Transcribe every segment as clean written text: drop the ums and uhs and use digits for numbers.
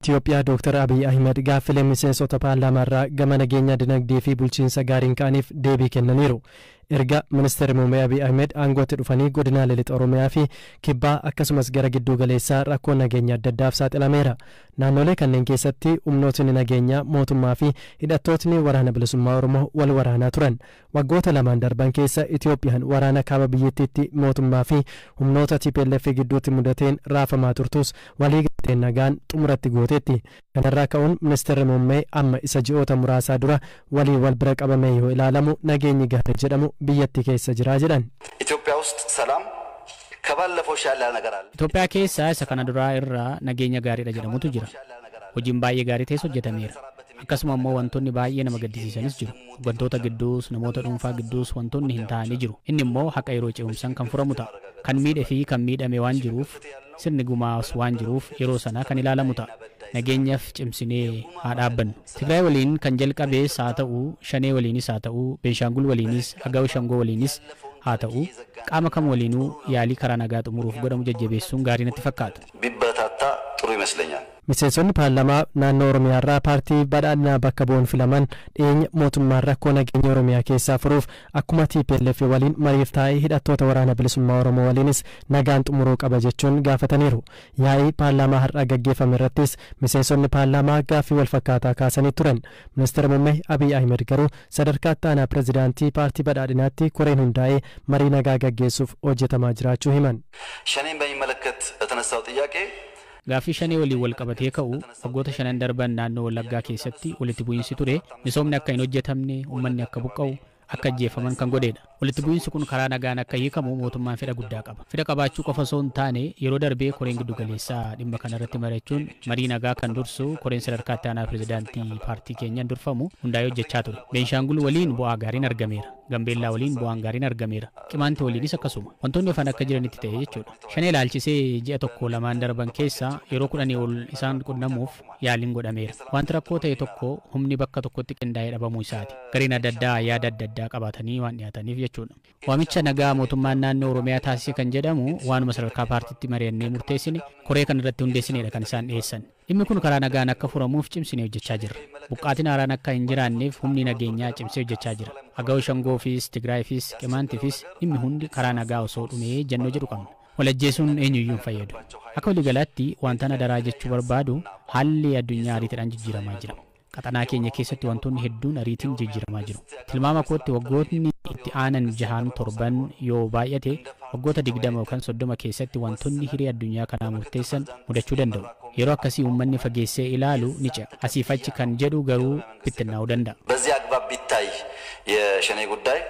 Itoophiyaa Dooktar Abiy Ahimad gaaffilee miseensota paarlaamaarraa gama nageenya dinagdee fi bulchiinsa gaariin ka'aniif deebii kennaniiru. Erga ministeerri muummee Abiy Ahmed aangootti dhufanii godinaalee lixa Oromiyaa fi kibbaa akkasumas gara gidduu galeessaa rakkoo nageenya adda addaaf saaxilameera. Naannolee kanneen keessatti humnootni nageenyaa mootummaa fi hidhattootni waraana bilisummaa Oromoo wal waraanaa turan. Waggoota lamaan darban keessa Itoophiyaan waraana kaaba biyyattiitti mootummaa fi humnoota TPLF gidduutti mudateen raafamaa turtus waliigalteen nagaan xumuratti gooteetti. Kanarraa ka'uun ministeerri muummee amma isa ji'oota muraasaa dura walii wal bira qabamee yoo ilaalamu nageenyi gaarii jedhamu biyyattii keessa jira jedhan. ኢትዮጵያ ውስጥ ሰላም ከባለፈው ሻል ያለ ነገር አለ። Itoophiyaa keessa isa kana duraa irraa nageenya gaariidha jedhamutu jira. Hojiin baay'ee gaarii ta'es hojjetameera. Akkasuma immoo wantoonni baay'ee nama gaddisiisanis jiru. Wantoota gidduus, namoota dhuunfaa gidduus wantoonni hin taane jiru. Inni immoo haqa yeroo ce'umsaan kan furamu ta'a. Kan miidhe fi kan miidhame waan jiruuf, sirni gumaas waan jiruuf yeroo sana kan ilaalamu ta'a. Nageenyaaf cimsinee haa dhaabbannu. Tigraay waliin kan jalqabees haa ta'u, Shanee waliinis haa ta'u, Beenshaangul waliinis, Agaw Shangoo waliinis haa ta'u, qaama kam waliinuu yaalii karaa nagaa xumuruuf godhamu jajjabeessuun gaarii natti fakkaata. ቢበረታታ ጥሩ ይመስለኛል። Miseensonni paarlaamaa naannoo Oromiyaarraa paartii badhaadhinaa bakka bu'uun filaman dhiyeenya mootummaan rakkoo nageenya Oromiyaa keessaa furuuf akkuma TPLF waliin mariif taa'ee hidhattoota waraana bilisummaa Oromoo waliinis nagaan xumuruu qaba jechuun gaafataniiru. Yaa'ii paarlaamaa har'a gaggeeffame irrattis miseensonni paarlaamaa gaaffii wal fakkaataa kaasanii turan. Ministeera muummee Abiy Ahmed garuu sadarkaa itti aanaa pirezidaantii paartii badhaadhinaatti koreen hundaa'ee marii nagaa gaggeessuuf hojjetamaa jiraachuu himan. ሸኔን በሚመለከት ለተነሳው ጥያቄ Gaaffii Shanee waliin wal qabatee ka'u, waggoota shanan darban naannoo Wallaggaa keessatti walitti bu'iinsi ture misoomni akka hin hojjetamne, uummanni akka buqqa'u, akka ajjeefaman kan godheedha. Walitti bu'iinsi kun karaa nagaan akka hiikamu mootummaan fedha guddaa qaba. Fedha qabaachuu qofa osoo hin taane, yeroo darbee koreen giddu galeessaa dhimma kana irratti mari'achuun marii nagaa kan dursu koreen sadarkaa itti aanaa pirezidaantii paartii keenyaan durfamu hundaa'ee hojjechaa ture. Beenshaangul waliin bu'aa gaariin argameera. Gambeellaa waliin bu'aan gaariin argameera. Qimaanti waliinis akkasuma. Wantoonni hafan akka jiranitti ta'e jechuudha. Shanee ilaalchisee ji'a tokko lamaan darban keessa yeroo 10 ol isaan qunnamuuf yaaliin godhameera. Wanti rakkoo ta'e tokko humni bakka tokkotti qindaa'ee dhabamuu isaati. Gareen adda addaa yaada adda addaa qabaatanii waan dhiyaataniif jechuudha. Waamicha nagaa mootummaan naannoo Oromiyaa taasise kan jedhamu waanuma sadarkaa paartiitti mari'annee murteessine koree kan irratti hundeessinedha kan isaan dhiyeessan. Dhimmi kun karaa nagaan akka furamuuf cimsinee hojjechaa jirra. Buqqaatiin haaraan akka hin jiraanneef humni nageenyaa cimsee hojjechaa jira. Agaw Shangoofis, Tigraayifis, Qimaantiifis dhimmi hundi karaa nagaa osoo dhumee jennoo jedhu qabna. Walajjeesuun eenyuyyuu hin fayyadu. Akka waliigalaatti wanta na daraa jechuu barbaadu, haalli addunyaa ariitiidhaan jijjiiramaa jira. Qaxanaa keenya keessatti wantoonni hedduun ariitiin jijjiiramaa jiru. Tilmaama kootti waggootni itti aanan jahaan torban, yoo baay'ate waggoota 20 yookaan 30 keessatti wantoonni hiree addunyaa kanaa murteessan mudachuu danda'u. Yeroo akkasii uummanni fageessee ilaalu ni ce'a. Asiif achi kan jedhu garuu bittinnaa'uu danda'a. በዚህ አግባብ ቢታይ የሸኔ ጉዳይ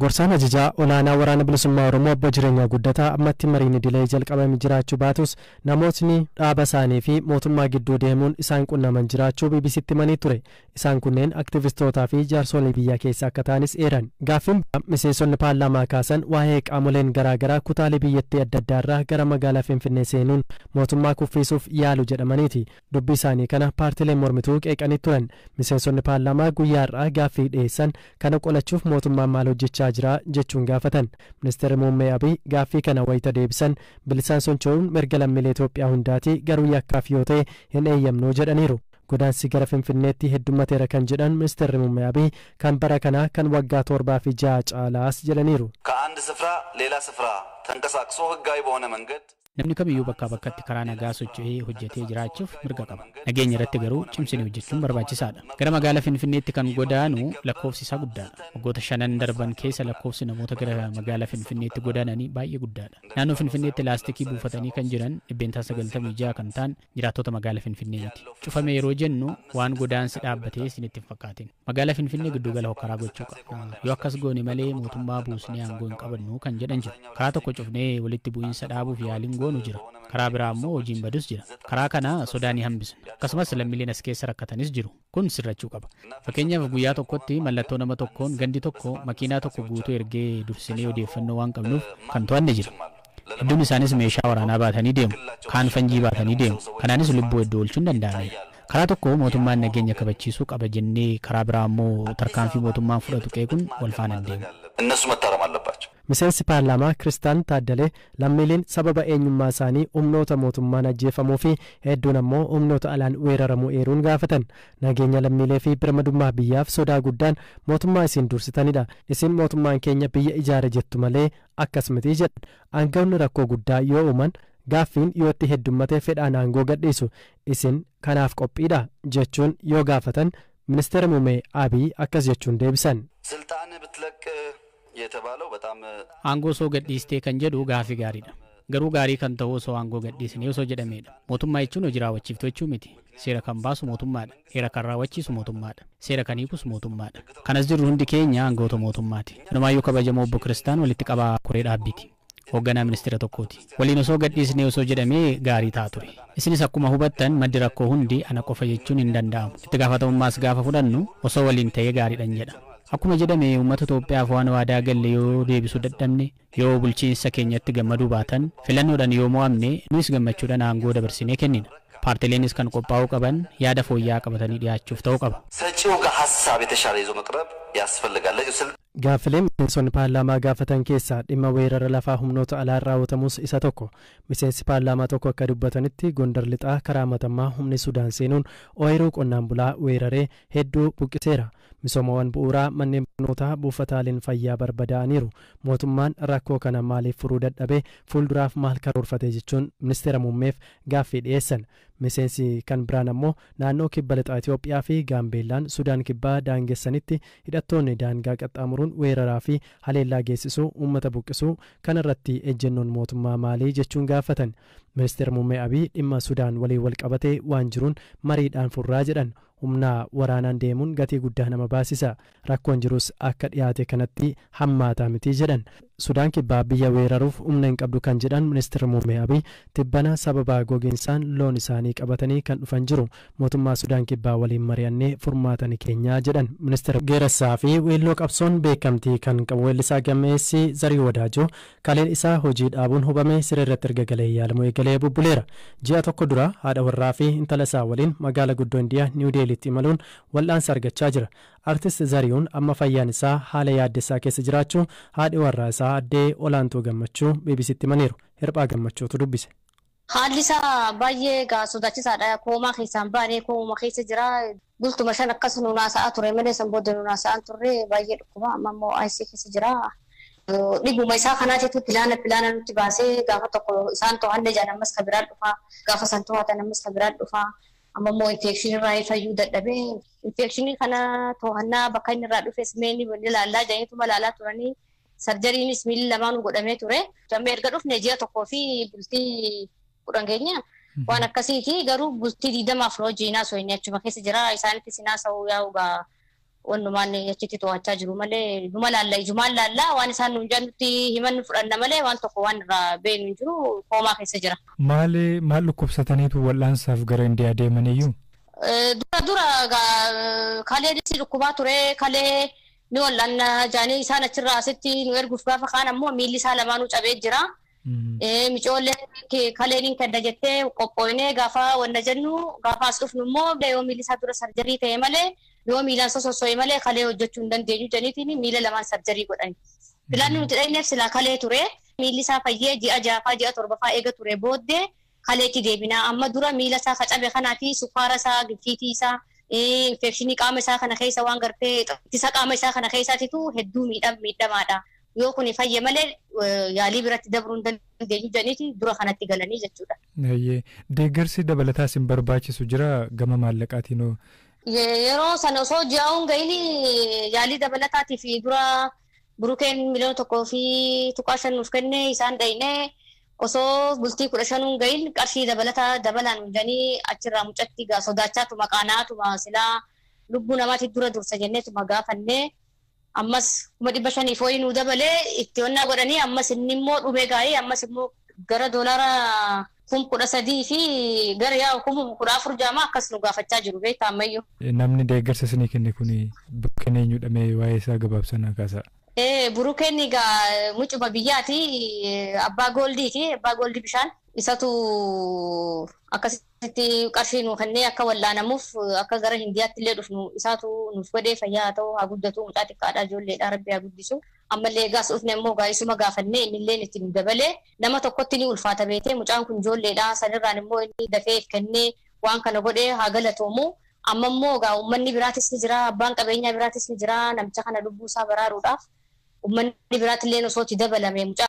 Gorsaan ajajaa olaanaa waraana bilisummaa Oromoo obbo Jireenyaa Guddataa ammatti mariin idilee jalqabame jiraachuu baatus namootni dhaaba isaanii fi mootummaa gidduu deemuun isaan qunnaman jiraachuu BBCtti himanii ture. Isaan kunneen aktivistootaa fi jaarsolii biyyaa keessa akka ta'anis eeran. Gaaffiin miseensonni paarlaamaa kaasan waa'ee qaamoleen garaagaraa kutaalee biyyattii adda addaarraa gara magaalaa Finfinnee seenuun mootummaa kuffisuuf yaalu jedhamaniiti. Dubbii isaanii kana paartileen mormituu qeeqanii turan. Miseensonni paarlaamaa guyyaa har'aa gaaffii dhiyeessan kana qolachuuf mootummaan maal hojjechaa jira jechuun gaafatan. Ministeerri muummee Abiy gaaffii kana wayita deebisan bilisaan socho'uun mirga lammiilee Itoophiyaa hundaati, garuu yakkaaf yoo ta'e hin eeyyamnu jedhaniiru. Godaansi gara Finfinneetti heddummateera kan jedhan ministeerri muummee Abiy kan bara kanaa kan waggaa 7 fi 6 caalaas jedhaniiru. ከአንድ ስፍራ ሌላ ስፍራ ተንቀሳቅሶ ህጋዊ በሆነ መንገድ Namni kamiyyuu bakkaa bakkatti karaa nagaa socho'ee hojjetee jiraachuuf mirga qaba. Nageenya irratti garuu cimsinee hojjechuun barbaachisaadha. Gara magaalaa Finfinneetti kan godaanu lakkoofsi isaa guddaadha. Waggoota shanan darban keessa lakkoofsi namoota gara magaalaa Finfinneetti godaananii baay'ee guddaadha. Naannoo Finfinneetti laastikii buufatanii kan jiran 96% kan ta'an jiraattota magaalaa Finfinnee miti. Cufame yeroo jennu waan godaansi dhaabbatee isinitti hin fakkaatin. Magaalaa Finfinnee giddugala hokkaraa gochuu qabna. Yoo akkas goone malee mootummaa buusnee aangoo hin qabannu kan jedhan jiru. Karaa tokko cufnee walitti bu'iinsa dhaabuuf yaaliin goonu jira. Karaa biraa immoo hojiin badus jira. Karaa kana sodaa ni hambisna. Akkasumas lammiileen as keessa rakkatanis jiru. Kun sirrachuu qaba. Fakkeenyaaf guyyaa tokkotti mallattoo nama tokkoon gandi tokko makiinaa tokko guutuu ergee dursinee odeeffannoo waan qabnuuf kan to'anne jira. Hedduun isaanis meeshaa waraanaa baatanii deemu. Kaan fanjii baatanii deemu. Kanaanis lubbuu hedduu oolchuun danda'ameera. Karaa tokko mootummaan nageenya kabachiisuu qaba jennee karaa biraa immoo tarkaanfii mootummaan fudhatu qeequun wal faana hin deemu. እነሱ መታረም አለባቸው። Miseensi paarlaamaa Kiristaan Taaddalee lammiileen sababa eenyummaa isaanii humnoota mootummaan ajjeefamuu fi hedduun ammoo humnoota alaan weeraramuu eeruun gaafatan. Nageenya lammiilee fi birmadummaa biyyaaf sodaa guddaan mootummaa isin dursitanidha. Isin mootummaan keenya biyya ijaara jettu malee akkas miti jedhan. Aangawoonni rakkoo guddaa yoo uuman gaaffiin yoo itti heddummatee fedhaan aangoo gadhiisu, isin kanaaf qophiidha jechuun yoo gaafatan ministeera muummee Abiy akkas jechuun deebisan. ስልጣን ብትለቅ የተባለው በጣም Aangoo osoo gadhiistee kan jedhu gaafii gaariidha. Garuu gaarii kan ta'u osoo aangoo gadhiisnee osoo jedhamedha. Mootummaa jechuun hojii raawwachiiftuu jechuu miti. Seera kan baasu mootummaadha. Heera kan raawwachiisu mootummaadha. Seera kan hiikus mootummaadha. Kanas jirru hundi keenya aangoota mootummaati. Kanumaayyuu kabajamoo obbo Kiristaan walitti qabaa koree dhaabbiiti. Hoogganaa ministeera tokkooti. Waliin osoo gadhiisnee osoo jedhamee gaarii ta'a ture. Isinis akkuma hubattan maddi rakkoo hundi ana qofa jechuun hin danda'amu. Itti gaafatamummaas gaafa fudhannu osoo waliin ta'ee gaariidhan jedha. Akkuma jedhame uummata Itoophiyaaf waan waadaa galle yoo deebisuu dadhabne, yoo bulchiinsa keenyatti gammaduu baatan, filannoodhaan yoo mo'amne, nuyis gammachuudhaan aangoo dabarsinee kennina. Paartileenis kan qophaa'uu qaban yaada fooyya'aa qabatanii dhiyaachuuf ta'uu qaba. ሰጪው ጋር ሀሳብ የተሻለ ይዞ መቅረብ ያስፈልጋል። ለዚህ ስል Gaaffilee miseensonni paarlaamaa gaafatan keessaa dhimma weerara lafaa humnoota alaan raawwatamus isa tokko. Miseensi paarlaamaa tokko akka dubbatanitti Gondar lixaa karaa Matammaa humni Sudaan seenuun ooyiruu qonnaan bulaa weeraree hedduu buqqiseera. Misoomawwan bu'uuraa, manneen barnootaa, buufataaleen fayyaa barbadaa'aniiru. Mootummaan rakkoo kana maaliif furuu dadhabee, fuulduraaf maal karoorfate jechuun ministeera muummeef gaaffii dhiyeessan. Miseensi kan biraan ammoo naannoo kibba lixaa Itoophiyaa fi Gaambeellaan Sudaan kibbaa daangessanitti hidhattoonni daangaa qaxxaamuruun weeraraa fi haleellaa geessisuu, uummata buqqisuu kanarratti ejjennoon mootummaa maalii jechuun gaafatan. Ministeera muummee Abiy dhimma Sudaan waliin wal qabatee waan jiruun mariidhaan furraa jedhan. Humna waraanaan deemuun gatii guddaa nama baasisa. Rakkoon jirus akka dhiyaate kanatti hammaataa miti jedhan. Sudaan kibbaa biyya weeraruuf humna hin qabdu kan jedhan ministeera muummee Abiy tibbana sababa gogiinsaan loon isaanii qabatanii kan dhufan jiru. Mootummaa Sudaan kibbaa waliin mari'annee furmaata ni keenyaa jedhan. Ministeera Geerassaa fi weelloo qabsoon beekamtii kan qabu weellisaa gameessi Zarii Wadaajoo kaleen isaa hojii dhaabuun hubame siree irratti erga galee yaalamuu eegalee bubbuleera. Ji'a tokko dura haadha warraa fi intala isaa waliin magaala guddoo Indiyaa Niw Deeliitti imaluun wal'aansa argachaa jira. Artist Zariyuun amma fayyaan isaa haala yaaddessaa keessa jiraachuu haadhi warraa isaa addee Olaantuu Gammachuu BBCtti himaniiru. Hirphaa Gammachuutu dubbise. Haalli isaa baay'ee sodaachisaadha. Koomaa keessaan baanee kooma keessa jira. Bultuma 5 akkas nu naasa'aa ture malee san booda nu naasa'aa turre, baay'ee dhukkuba. Amma immoo ICU keessa jira. Dhibuma isaa kanaatitu pilaana nutti baasee gaafa tokko isaan to'anne jedhan, ammas kan biraan dhufa. Gaafa san to'atan ammas kan biraan dhufa. Amma immoo infekshinii irraa fayyuu dadhabee, infekshinii kana to'annaa bakka inni irraa dhufes mee ni ilaallaa jedhaniituma ilaalaa turanii, sarjariinis miilli lamaanuu godhamee ture. Amma erga dhufne ji'a 1 fi bultii 10 keenya waan akkasiiti, garuu bultii 20f hojii naasoo inni achuma keessa jira. Isaanitti sinaasa'uu yaa'u gaa wannumaan achitti to'achaa jiru malee numa laalla, ijumaan laallaa, waan isaan nuun jennutti himan fudhanna malee waan tokko waan irraa beenu hin jiru, koomaa keessa jira. Maali maal dhukkubsataniitu wal'aansaaf gara Indiyaa deemaniyyuu? Dura dura kalee dhukkubaa ture, kalee ni wal'aanna jaanii isaan achirraa asitti nu erguuf gaafa kaan ammoo miilli isaa lamaanuu cabee jira. Micoollee kaleen hin kenna jettee qophooynee gaafa wanna jennu, gaafa as dhufnu immoo yoo miilli isaa dura sarjarii ta'e malee, yoo miilaan sosso'e malee kalee hojjechuu hin dandeenyu janiitiin miila lamaan sarjarii godhani. Filanni nuti dhaqneef silaa kalee ture. Miilli isaa fayyee ji'a 6ffaa ji'a 7ffaa eega ture booddee kaleetti deebina. Amma dura miila isaa kacabe kanaa fi sukkaara isaa, giffiitii isaa, infekshinii qaama isaa kana keessa waan gartee ittisa qaama isaa kana keessaatitu hedduu miidhamaadha. Yoo kun fayye malee yaalii biratti dabruu hin dandeenyu janiiti dura kanatti galanii jechuudha. Deeggarsi dabalataa isin barbaachisu jira gama maallaqaatiin? Yeroo sana osoo ji'aa'uun gahin yaalii dabalataatiif dura burukeen 1.5 miliyoona nuuf kenne, isaan dhayinee osoo bultii 15 gahin qarshii dabalataa dabalaan jedhanii achirraa mucatti sodaachaatuma qaanaatuma silaa lubbuu namaatti dura dursa jenneetuma gaafannee ammas 500,000 wayii nuu dabalee itti onnaa godhanii, ammas inni immoo dhumee gaa'ee ammas immoo gara doolaara 13,000 fi gara yaa'u 14,000 jaamaa akkas nu gaafachaa jiru beektaa ammayyuu. Namni deeggarsa isinii kenne kun Burukeen eenyudha, mee waa'ee isaa gabaabsanaa kaasaa? Burukeen egaa mucuma biyyaati, abbaa gooldiiti, abbaa gooldii bishaan isatu akkasitti qarshii nu kennee akka wallaanamuuf akka gara Hindiyaatti illee dhufnu isaatu nuuf godhee. Fayyaa haa ta'u, haa guddatu, mucaa xiqqaadha, ijoolleedha, rabbi haa guddisu. Ammallee egaas dhufne immoo gaa'isuma gaafannee innillee itti nu dabalee nama tokkotti ni ulfaata beetee mucaan kun ijoolleedha. Sanirraan immoo inni dafee kennee waan kana godhee haa galatoomu. Amma immoo egaa uummanni biraatis ni jira, abbaan qabeenyaa biraatis ni jira. Namicha kana lubbuu isaa baraaruudhaaf uummanni biraatillee osoo itti dabalame mucaa.